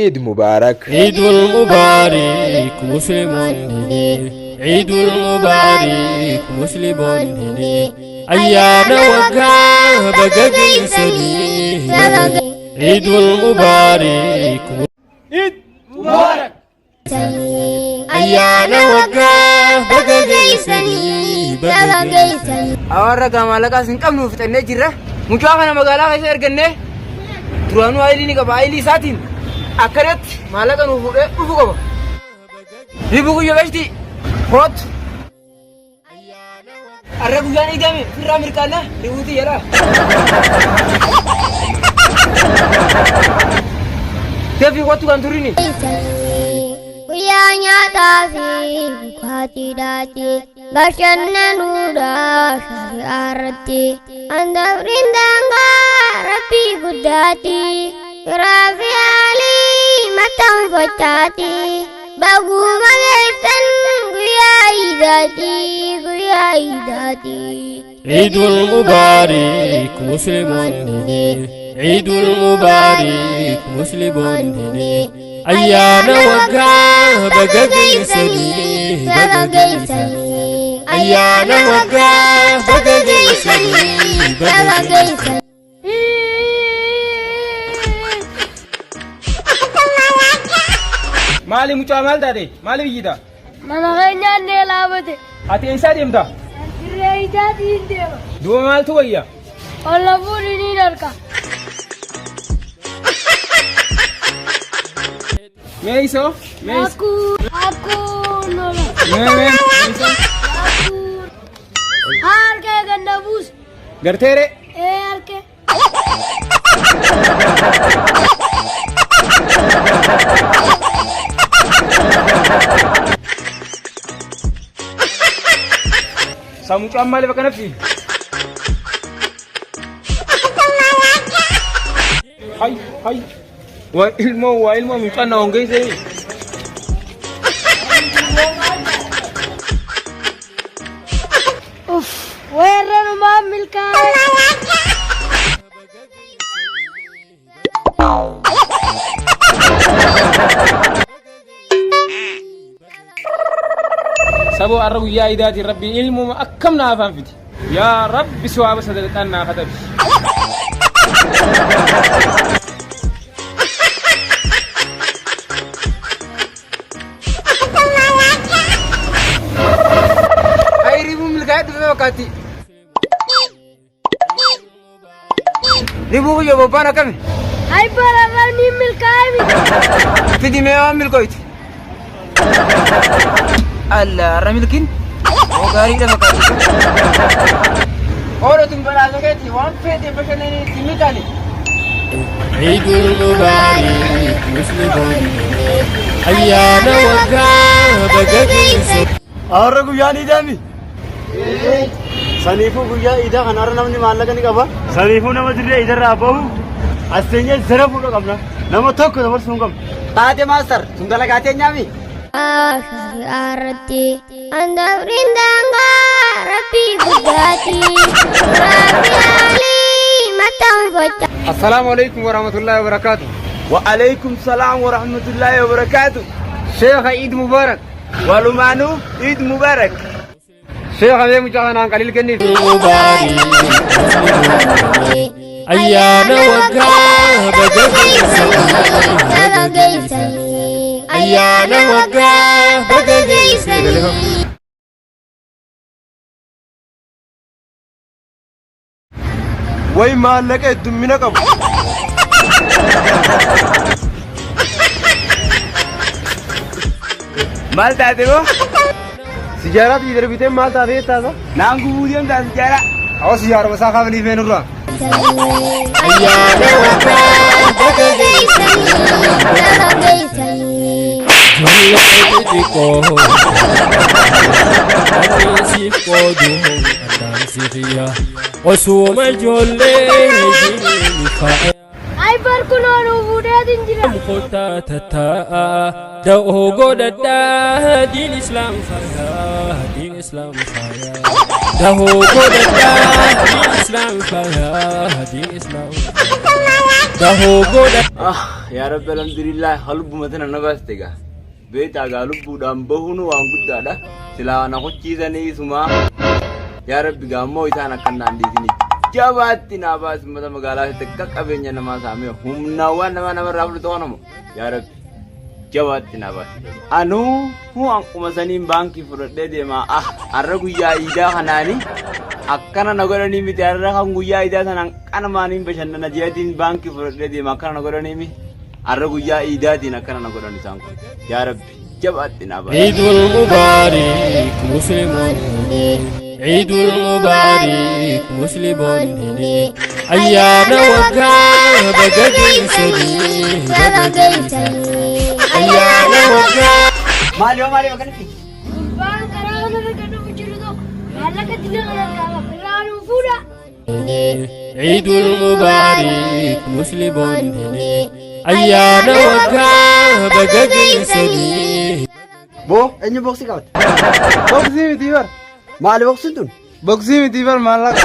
Eid Mubaarak. Eidul Mubaarik Musliimoonni Eidul Mubaarik Musliimoonni ayyaana waggaa baga geessanii Eidul Mubaarik Eid Mubaarak. Ayyaana waggaa baga geessanii baga geessanii. Hawaarra gaa maallaqaas hin qabnu fixannee jirra. Mucaa kana magaalaa keessa ergannee duraanuu haayilii ni qaba. Haayilii isaatiin akkanatti maallaqa nuuf fuudhee dhufu qaba. Ribuu guyyaa gashti kootu. Arra guyyaan eegame firraa mirqaana ribuutii jedha. Deebii kootu kan turini. Guyyaa nyaataa fi dhugaatiidhaati bashannanuudha shari'aa irratti handabriin daangaa rabbii guddaati firaa fi haalii maxxanfachaati baguma geessan guyyaa iidaati guyyaa iidaati. Eidul Mubaarik Musliimoonni Eidul Mubaarik Musliimoonni ayyaana waggaa baga geessanii baga geessanii ayyaana waggaa baga geessanii baga geessanii. Maali mucaa maal taate? Maaliif iyyita? Mana keenyaan nee laabate. Ati eessaa deemta? Dirree ijaatiin deema. Duuba maaltu wayya? Olla fuudhi ni harka. Mee isoo? Mee isoo? Akkuu akkuu nola. Mee mee mee isoo? Akkuu. Harka ganna buus. Garteere? Ee harka. Saa mucaan maaliif akkana fiigi? Hay hay. Waa ilmoo waa ilmoo mucaan na hongeessee. Uff weerranumaan milkaa'e. Saboo har'a guyyaa idaatiin rabbiin ilmuma akkam na afaan fiti. Yaa rabbi siwaaba sadaqaan naa katabi. Ayi ribuu milkaa'ee dhufe fakkaatti. Ribuu kiyya bobbaan akkami? Ay bararraan ni milkaa'e miti. Fidi mee waan milkooyte. Alla har'a milkiin oo gaariidha fakkaatti. Oola tun badhaasa keeti waan feete bashannanii ittiin milkaa'e. Eidul Mubaarik Musliimoonni ayyaana waggaa baga geessanii. Har'a guyyaan iidaami. Saniifuu guyyaa iidaa kana har'a namni maallaqa ni qaba. Saniifuu nama dirree iidarraa bahu as teenyee zara fuudhuu qabna. Nama tokko dabarsuu hin qabnu. Taate maastar tun dalagaa teenyaami. Shari'aa irratti handabriin daangaa rabbii guddaati firaa fi haalii maxxanfacha. Assalaamu alaikum warahmatullahi wabarakatuh. Wa alaikum salaam wa rahmatullahi wa barakaatu. Sheekha Eid Mubarak. Walumaanuu Iid Mubaarak. Sheekha mee mucaa kanaan qaliil kenniif. Mubaarik Musliimoonni ayyaana waggaa baga geessanii baga geessanii ayyaana waggaa baga geessanii. Way maallaqa heddummina qabu. Maal taate moo? Sijaaraa xiyyi darbitee maal taatee taata? Naan gubuu deemtaa sijaaraa? Awa sijaaruma isaa kaafanii feenurraa. Ayyaana waggaa baga Ijoollee xixiqqoo ani siif qoodu addaan siif iyya osuma ijoollee jiniin faaya. Ay barkunoo nuu fuudheetiin jira. Kottaa tattaa'a da'oo godhadhaa diin islaam faayaa diin islaam faayaa da'oo godhadhaa diin islaam faayaa diin islaam faayaa. Dahoo godhadhaa. Ah, yaa Rabbi alhamdulillah lubbuma tana na baaste gaa. Beektaa gaa lubbuudhaan bahuun waan guddaadha. Silaa na kochiisanii isumaa. Yaa Rabbi gaa ammoo isaan akkan naan dhiisini. Jabaatti naa baasi uummata magaalaa keessatti akka qabeenya namaa saamee humnaawwan namaa namarraa fudhatu kanamo. Yaa Rabbi jabaatti naa baasi. Anuu hanquma saniin baankii fudhadhee deema. Ah, har'a guyyaa iidaa kanaani akkana na godhanii miti har'a kan guyyaa iidaa sanaan qanamaaniin bashannana jeetiin baankii fudhadhee deema akkana na godhanii mi har'a guyyaa iidaatiin akkana na godhan isaan kun. Yaa Rabbi jabaatti naa baasi. عيد المبارك مسلمون عيد المبارك مسلمون أيام وقا بقى Baga geessanii. أيام وقا Maali hoo maali bakka nuti? Gurbaan karaa kanarra kan dhufu jiru tokko maallaqa dila kana qaba. Irraa nuu fuudha. عيد المبارك مسلمون أيام وقا بقى Boo eenyu boksii qabate? Boksii miti bar. Maali boksiin tun? Boksii miti bar maallaqa.